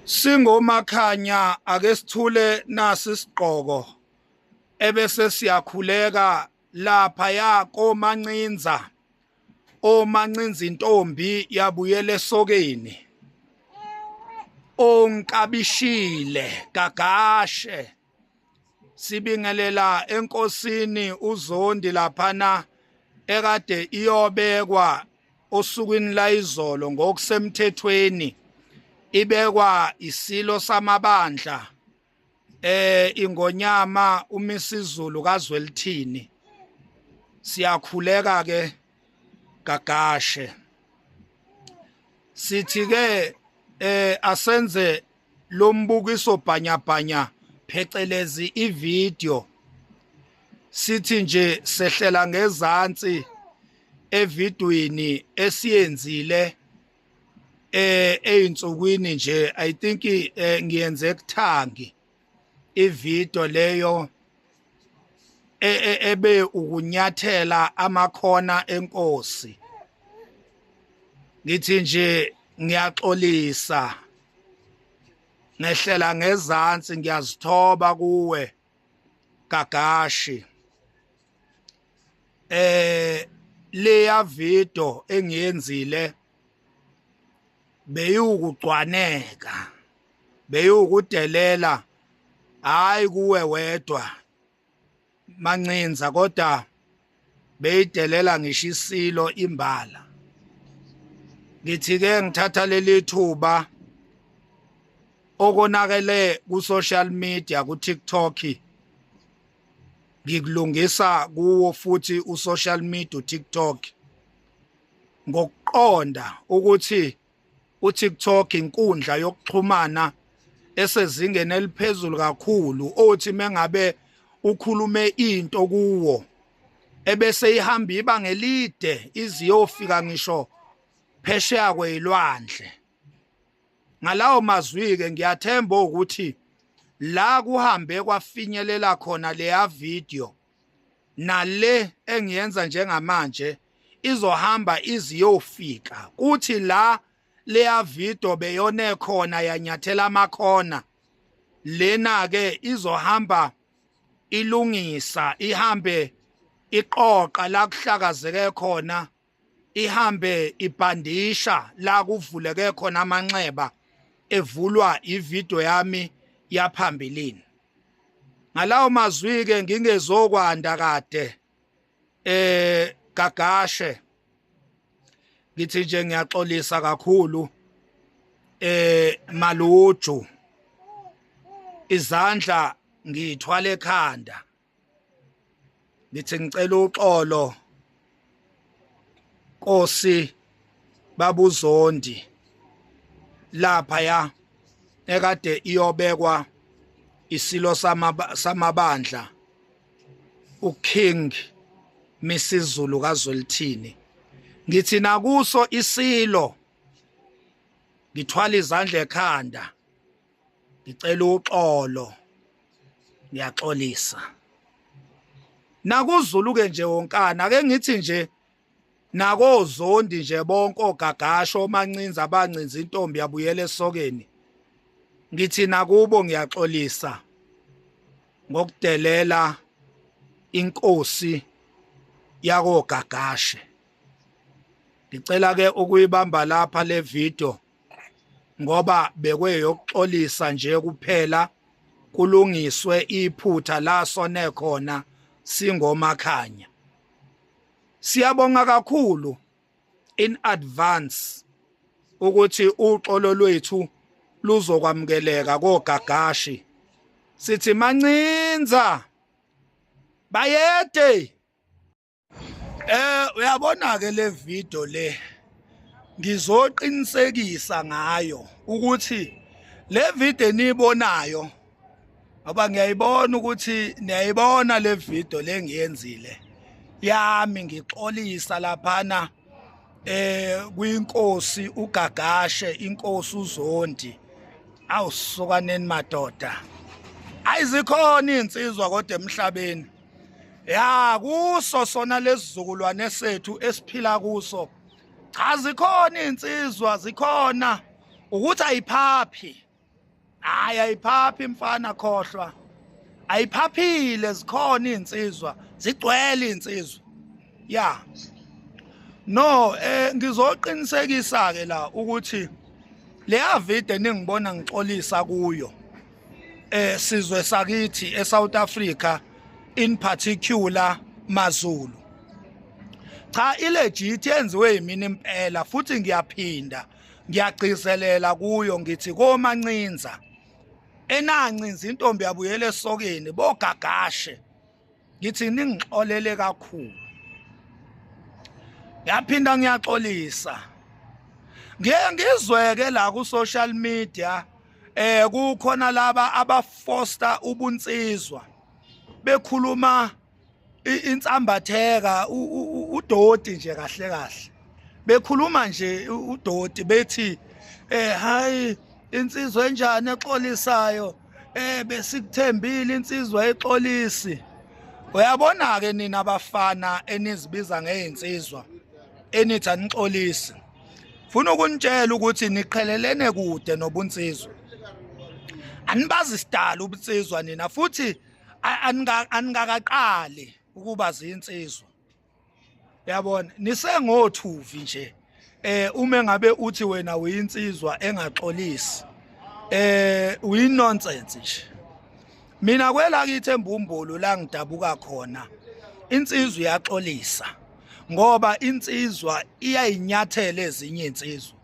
Singomakhanya ake sithule nasi isigqoko ebese siyakhuleka lapha ya komancinza omancinza intombi yabuyela esokeni onkabishile gagashe sibingelela enkosini uZondi laphana ekade iyobekwa osukwini layizolo ngokusemthethweni ibekwa isilo samabandla ingonyama uMisizulu kaZwelithini. Siyakhuleka ke gagashe, sithi ke asenze lombukiso bhanyabhanya phecelezi ivideo, sithi nje sehlela ngezansi evidweni esiyenzile eyinsukwini nje. I think ngiyenze kuthangi ivideo leyo ebe ukunyathela amakhona enkosi. Ngithi nje ngiyaxolisa, ngehlela ngezansi, ngiyazithoba kuwe gagashi. Leya video engiyenzile beyukugcwaneka, beyukudelela, hayi kuwe wedwa mancinza, kodwa beyidelela ngisho isilo imbala. Ngithi ke ngithatha leli thuba okonakele ku social media, ku TikTok, ngikulungisa kuwo futhi u social media uTikTok, ngokuqonda ukuthi uTikTok inkundla yokuxhumana esezingeni eliphezulu kakhulu, othi mengabe ukhulume into kuwo ebese ihamba ibanga elide iziyofika ngisho phesheya kwezilwandle. Ngalawo mazwi ke ngiyathemba ukuthi la kuhambe kwafinyelela khona leya video nale engiyenza njengamanje izohamba iziyofika kuthi la leya video beyone khona yanyathela amakhona, lena ke izohamba ilungisa, ihambe iqoqa la kuhlakazeke khona, ihambe ibhandisha la kuvuleke khona amanxeba evulwa ivideo yami yaphambilini. Ngalawo mazwi ke ngingezokwanda kade gagashe, ngithi nje ngiyaxolisa kakhulu maluju, izandla ngiyithwala ekhanda, ngithi ngicela uxolo Nkosi babuzondi lapha ya ekade iyobekwa isilo samabandla uKing Misizulu kaZwelithini. Ngithi nakuso isilo ngithwala izandla ekhanda, ngicela uxolo, ngiyaxolisa nakuZulu ke nje wonkana. Ake ngithi nje nakozondi nje bonke ogagasho omancinza abancinza intombi yabuyela esokeni, ngithi nakubo ngiyaxolisa ngokudelela inkosi yakogagashe. Ngicela ke ukuyibamba lapha le video ngoba bekweyokuxolisa nje kuphela, kulungiswe iphutha la sone khona singomakhanya. Siyabonga kakhulu in advance ukuthi uxolo lwethu luzokwamukeleka kogagashi. Sithi mancinza bayede. Uyabona ke le video le ngizoqinisekisa ngayo ukuthi le video eniyibonayo, ngoba ngiyayibona ukuthi niyayibona le video le ngiyenzile yami ngixolisa laphana kwinkosi uGagashe, inkosi uZondi. Awusukaneni madoda. Ayizikhona insizwa kodwa emhlabeni. Ya kuso sona lesizukulwane sethu esiphila kuso. Cha zikhona insizwa zikhona ukuthi ayiphaphi. Hayi ayiphaphi mfana khohlwa. Ayiphaphile zikhona insizwa, zigcwele insizwa. Ya. No ngizoqinisekisa ke la ukuthi leya video eningibona ngixolisa kuyo sizwe sakithi eSouth Africa in particular maZulu cha ilegit yenziwe yimina impela futhi ngiyaphinda ngiyagcizelela kuyo ngithi komancinza enancinza intombi yabuyela esokeni bogagashe ngithi ningixolele kakhulu ngiyaphinda ngiyaxolisa ngiye ngizweke la ku social media kukhona laba abafoster ubunsizwa bekhuluma insambatheka udoti nje kahle kahle bekhuluma nje udoti bethi hayi insizwa enjani exolisayo besikuthembile insizwa exolisi. Uyabona ke nina abafana enizibiza ngezinsizwa enithi anixolisi, funa ukunitshela ukuthi niqhelelene kude nobunsizwa, anibazi sidala ubunsizwa nina futhi anikakaqali ukuba zinsizwa. Yabona nisengothuvi nje uma ngabe uthi wena uyinsizwa engaxolisi uyi nonsense nje. Mina kwelakithi eMbumbulu la ngidabuka khona insizwa iyaxolisa ngoba insizwa iyayinyathela ezinye insizwa.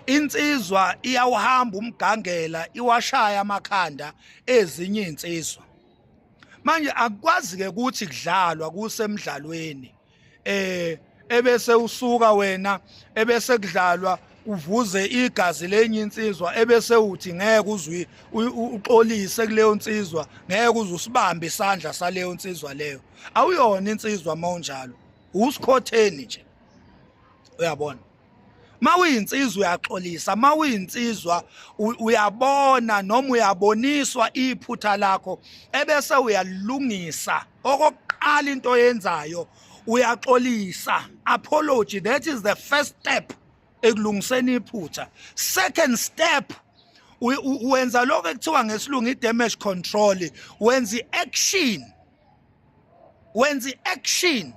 Insizwa iyawuhamba umgangela iwashaya amakhanda ezinye insizwa. Manje akukwazi ke ukuthi kudlalwa kusemdlalweni ebese usuka wena ebese kudlalwa uvuze igazi lenye insizwa ebese uthi ngeke uzwi uxolise kuleyo nsizwa, ngeke uze usibambe isandla saleyo nsizwa leyo. Awuyona insizwa mawunjalo, usikhotheni nje. Uyabona, mawuyinsizwa uyaxolisa, mawuyinsizwa uyabona noma uyaboniswa iphutha lakho ebese uyalungisa. Okokuqala into oyenzayo uyaxolisa, apology, that is the first step ekulungiseni iphutha. Second step wenza lokho ekuthiwa ngesilungu i-damage control, wenza i-action, wenza i-action.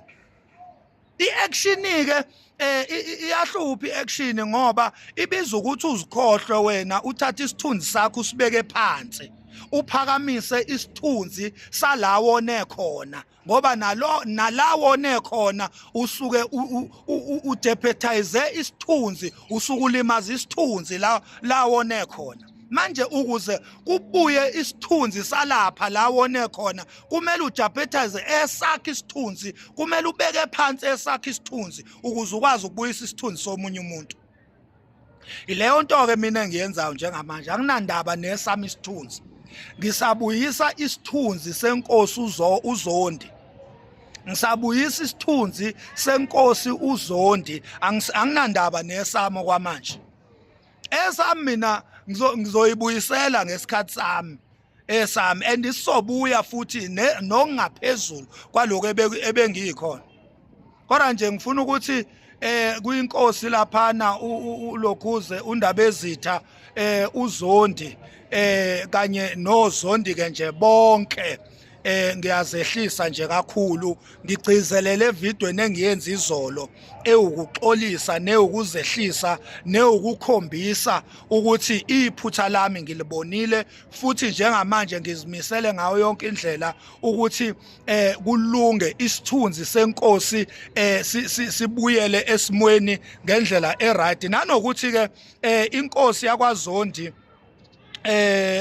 I-action ke iyahlupha i-action ngoba ibiza ukuthi uzikhohlwe wena, uthathe isithunzi sakho usibeke phansi, uphakamise isithunzi salawo nekhona, ngoba nalo nalawo nekhona usuke udepetize isithunzi, usuke ulimaza isithunzi la lawo nekhona. Manje ukuze kubuye isithunzi salapha la wone khona kumele ujaphethaze esakhe isithunzi, kumele ubeke phansi esakhe isithunzi ukuze ukwazi ukubuyisa isithunzi somunye umuntu. Ileyo nto ke mina engiyenzayo njengamanje, anginandaba nesami isithunzi, ngisabuyisa isithunzi senkosi uZondi, ngisabuyisa isithunzi senkosi uZondi, anginandaba nesami kwamanje. Esami mina ngizoyibuyisela ngesikhathi sami esami, and isobuya futhi nokungaphezulu kwaloko ebengiyikhona. Kodwa nje ngifuna ukuthi kuyinkosi laphana ulokhuze uNdabezitha uZondi kanye noZondi ke nje bonke ngiyazehlisa nje kakhulu, ngigcizelele evidweni engiyenza izolo ewukuxolisa newukuzehlisa newukukhombisa ukuthi iphutha lami ngilibonile futhi njengamanje ngizimisele ngayo yonke indlela ukuthi kulunge isithunzi senkosi sibuyele esimweni ngendlela eright. Nanokuthi ke inkosi yakwaZondi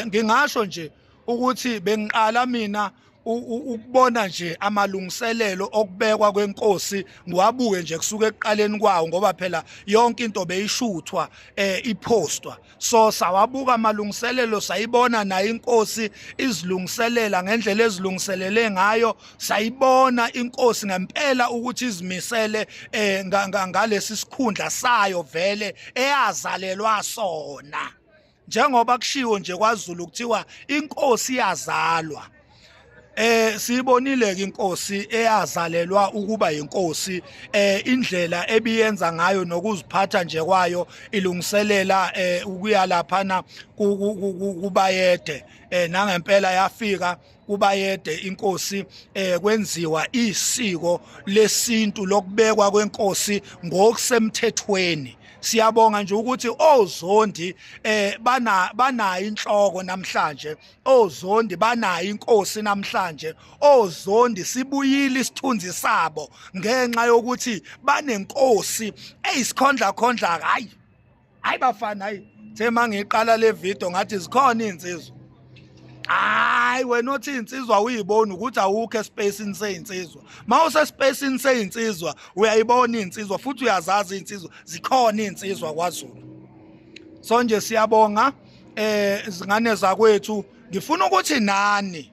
ngingasho nje ukuthi bengiqala mina ukubona nje amalungiselelo okubekwa kwenkosi, ngiwabuke nje kusuka ekuqaleni kwawo, ngoba phela yonke into beyishuthwa ipostwa, so sawabuka amalungiselelo, sayibona nayo inkosi izilungiselela ngendlela ezilungiselele ngayo, sayibona inkosi ngempela ukuthi izimisele ngalesi sikhundla sayo vele eyazalelwa sona. Njengoba kushiwo nje kwaZulu kuthiwa inkosi yazalwa. Siyibonile ke inkosi eyazalelwa ukuba inkosi, indlela ebiyenza ngayo nokuziphatha nje kwayo ilungiselela ukuya laphana kubayede. Nangempela yafika kubayede inkosi, kwenziwa isiko lesintu lokubekwa kwenkosi ngokusemthethweni. Siyabonga nje ukuthi oZondi banayo inhloko namhlanje, oZondi banayo inkosi namhlanje. OZondi sibuyile isithunzi sabo ngenxa yokuthi banenkosi eyisikhondla khondla. Hayi hayi bafana, hayi, the mangiqala le video ngathi zikhona izinsizwa. Hayi wena othi insizwa uyibona ukuthi awukho espacini seyinsizwa. Mawuse spacini seyinsizwa uyayibona insizwa futhi uyazazi insizwa, zikhona insizwa kwaZulu. So nje siyabonga izingane zakwethu, ngifuna ukuthi nani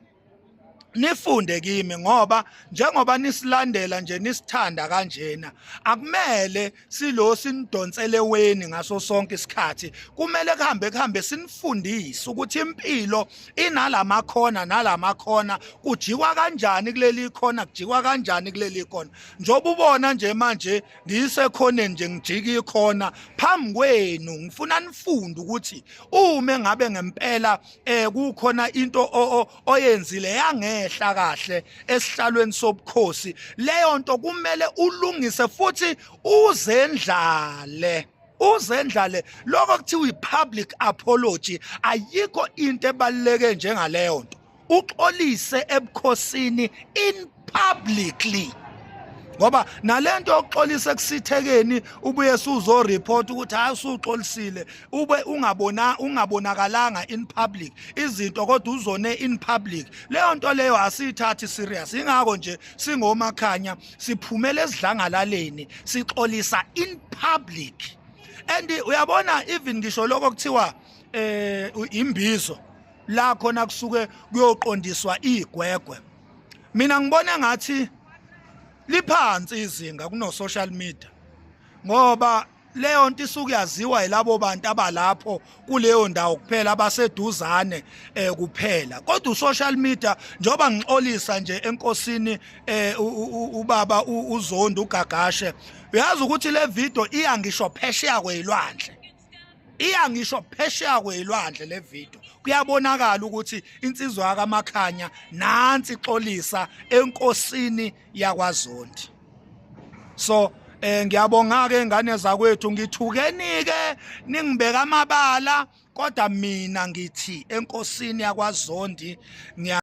nifunde kimi ngoba njengoba nisilandela nje nisithanda kanjena, akumele silo sinidonsele weni ngaso sonke isikhathi. Kumele kuhambe kuhambe sinifundise ukuthi impilo inalamakhona nalamakhona, kujikwa kanjani kuleli khona, kujikwa kanjani kuleli khona. Njengoba ubona nje manje ngisekhoneni nje ngijika ikhona phambi kwenu, ngifuna nifunde ukuthi uma ngabe ngempela kukhona into oyenzile yangehla kahle esihlalweni sobukhosi, leyo nto kumele ulungise futhi uzendlale, uzendlale. Lokho kuthiwa i-public apology. Ayikho into ebaluleke njengaleyo nto, uxolise ebukhosini in publicly, ngoba nalento yokuxolisa ekusithekeni ubuye suzo report ukuthi hayi usuxolisile, ube ungabona ungabonakalanga in public izinto, kodwa uzone in public, leyo nto leyo asiyithathi serious. Ingakho nje singoMakhanya siphumela esidlangalaleni sixolisa in public. And uyabona, even ngisho lokho kuthiwa imbizo la khona kusuke kuyoqondiswa igwegwe, mina ngibona ngathi liphansi izinga kuno social media, ngoba leyo nto isuke yaziwa yilabo bantu abalapho kuleyo ndawo kuphela, abaseduzane kuphela. Kodwa usocial media, njoba ngixolisa nje enkosini ubaba uZondo uGagashe, uyazi ukuthi le video iya ngisho phesheya kwezilwandle, iya ngisho phesheya kwezilwandle le video. Kuyabonakala ukuthi insizwa yakaMakhanya nansi ixolisa enkosini yakwaZondi. So ngiyabonga ke ngane zakwethu, ngithukeni ke ningibeka amabala, kodwa mina ngithi enkosini yakwaZondi ngiya